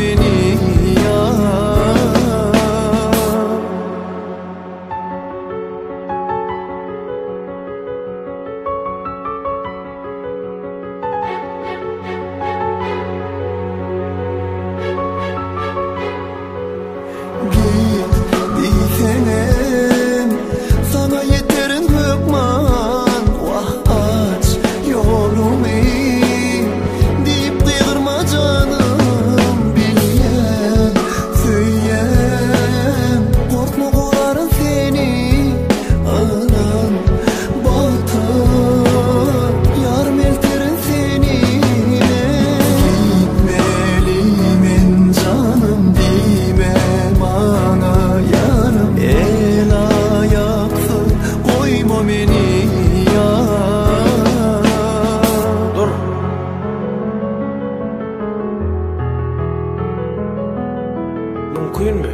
meni ýar. Git diýseňem, saňa ýeterin hökman. Wah, aç ýolumy diýip gygyrma janym. Bilýän, söýýän, gorkma goraryn seni. Ynam, bagta ýarym elterin seni men. Gitmeli men janym diýme maňa ýarym. El aýaksyz goýma meni ýar. Dur. Mümkinmi?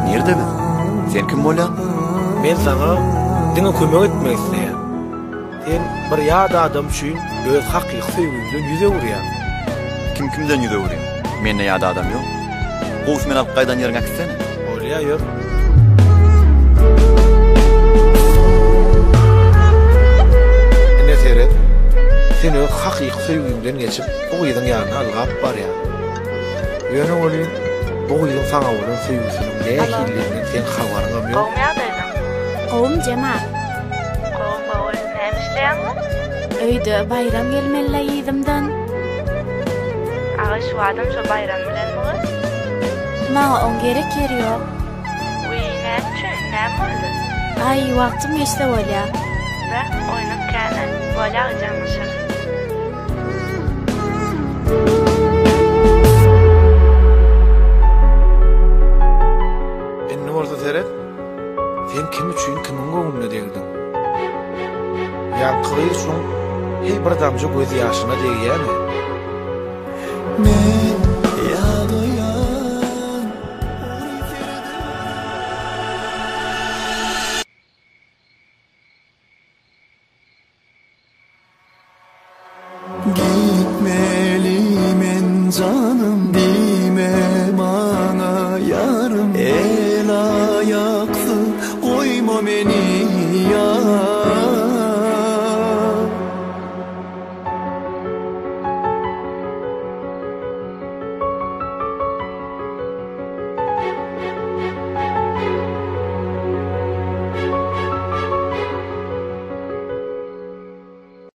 Nirde biz? Sen kim bolýaň? Men saňa diňe kömek etmek isleýän. Sen bir ýat adam üçin öz hakyky söýgiňden ýüz öwürýäň. Kim kimden ýüz öwürýär? Mende ýat adam ýok. Gowusy meni alyp gaýdan ýeriňe äkitsene. Bolýa, ýör. Ine seret, sen öz hakyky söýgiňden geçip, bu gyzyň ýanyna ylgap barýaň. Ýöne welin, bu gyzyň saňa bolan söýgüsiniň nähilidiginden seň habaryňam ýok. Gowumy ýagdaýlaň? Gowumy Jemal? Gowy gowy, näme işleýäňiz? Öýde Baýram gelmeli-le yzymdan. Aga şu adam şo Baýram bilenmi gyz? Maňa oň gerek ýeri ýok. Wiý, näme üçin, näme boldy? Aý, wagtym geçse bolýa. Beh, oýnak kän-ä. Bolýa aga jaňlaşarys. Indi bolsa seret, sen kim üçin kimiň göwnüne degdiň? Ýaňky gyz şuň heý bir damja göz ýaşyna degýämi?